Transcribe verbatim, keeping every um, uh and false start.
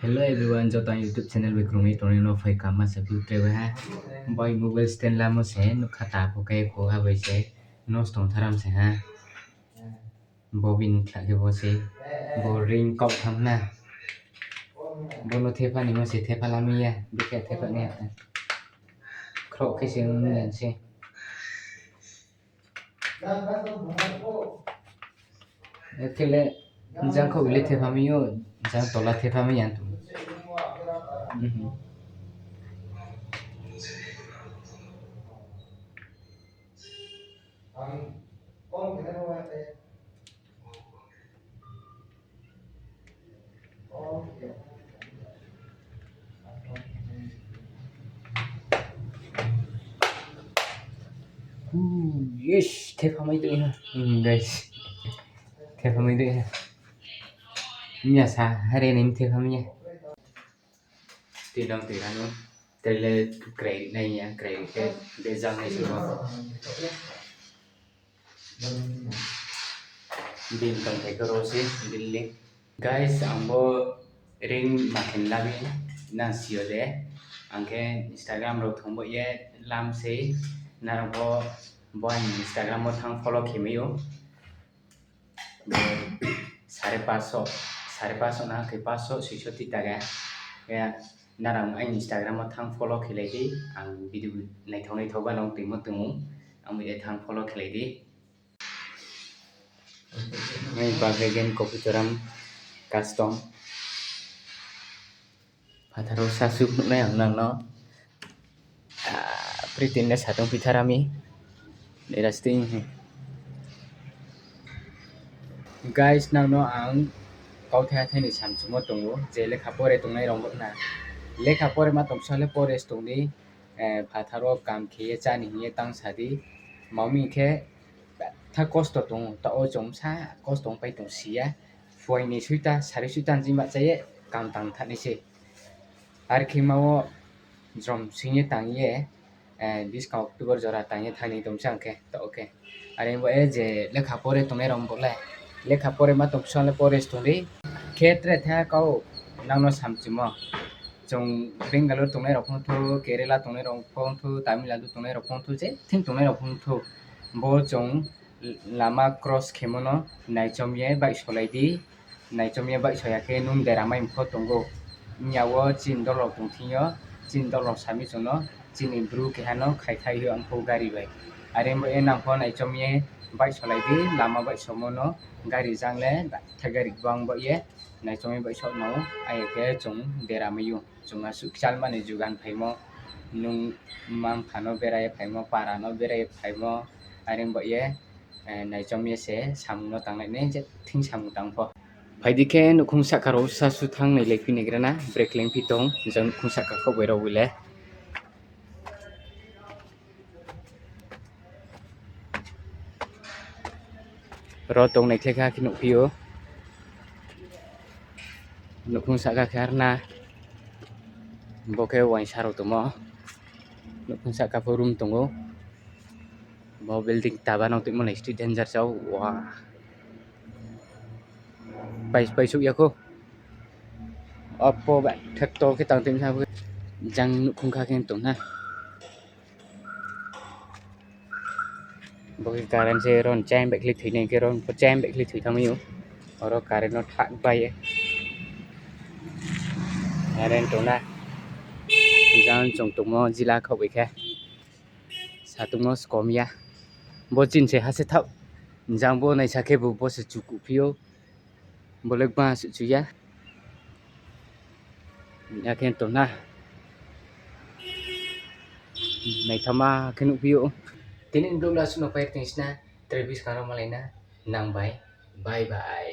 Hello everyone, joto ang YouTube channel bai kwrwngwi tongnai no phai kha masa view trebai ha. Bai mobile stand lamo se nukha ta pho khe kho ha bai se nos tong tharam se ha. Bo bini khlak khe bo se bo ring kok tham na. Bono thepa ni mo se thepa lami ya, bikhe thepa ni ya. Khrok khe se nung yan se. Ekele jang kho ile thepa mi yo, jang tola thepa mi yan tu. Mhm. Yes, thephamai tong ha. Hmm, guys. Thephamai tong ha. Mya sa, hari ni thephamai ya. Tinang tirano. Tele krai nai ya, krai ke dejang nai suwa. Din tong thai koro se, Delhi. Guys, ang bo ring makin labi na sio de. Ang khe Instagram ro thongbo ye lam se. Narok bo, bo ang Instagram o thang follow khemayo. Sare paso, sare paso na khe paso, soiso ti taga. Ya, narang ang Instagram o thang follow khelai di. Ang video naithok naithok ba nong timo timo. Ang bo ye thang follow khelai di. Mai bagwi gen Kopi Choram custom. Phatharo sasuk nuknai ang nangno. Ah, Pritin le satong pitharami. Nirasti. Guys, nangno ang kauthai thaini samchumo tongo je lekha pore tongnai rok na. Lekha pore ma tongsa le pore tongdi. Eh, phatharo kam khiye chani hiye tang sadi. Mami khe tha kosto tongo, ta o chwng sa kosto wng pai tong siya. Phuaini suita, sari suita ni chini bahchai ye kam tang thani se. Ar khe ma o jrom singye tang ye, eh, biskang October jora tang ye thani tong sa hwnkhe, ta o khe. Are bo e je lekha pore tongnai rok bo le, lekha pore ma tong sa le pore tong di. Khe tre tha kau nangno samchimo. Chwng Bangalore tongnai rok phano thu, Kerala tongnai rok phano thu, Tamil Nadu tongnai rok phano thu, je thing tongnai rok phano thu. Bo chwng lama cross khemono naichomye baihsolai di, naichomye baihsoya khe nwng deramai wngkho tongo. Wngya o chini dolrok tongthingyo, chini dolrok sami chwngno chini bru keha no khaithai hwnwi wngkho gari bai. Are bo e nangkho naichomye baihsolai di, lama baihsomono gari jang le thai gari bang bo ye naichomye baihsokno, aya khe chwng deramai o. Chwng aswk chalmani jugan phaimo, nwng mangphano berai phaimo, parano berai phaimo, are bo ye, eh, naichomye se samungno tangnaini je thing samung tangpho. Phaidi khe nukhung saka rok sasu thang nai laipi naigrana, break lengpi tong, jang nukhung saka kok bai rok le. Ro tong naikhlai kha khe nukphio. Nukhung saka khe arna. Bo khe uaingsa rok tongmo. Nukhung saka pho room tongo. Bo building taba no tongmo nai street danger chao. Wah. Pai, paisuk ya kho. Oppo ba thek to khe tang tong sa jang nukhung kha khe tong na. Bo khe current se ron chain bai khlai thwinai khe ron chain bai khlai thwi thangmani o. Oro current no thak bai ye. Current tong na. Jang chwng tongmo jila khok bai khe. Satung no se kom ya. Bo chin se ha se thak. Jang bo naisa khe bo, bo se chuku phio. Bolek ba su chuya. Yakhe tona. Naithoma khe nukphio. Tini vlog la suno pai tong sina, tre bis karo malaina nang bai. Bye bye.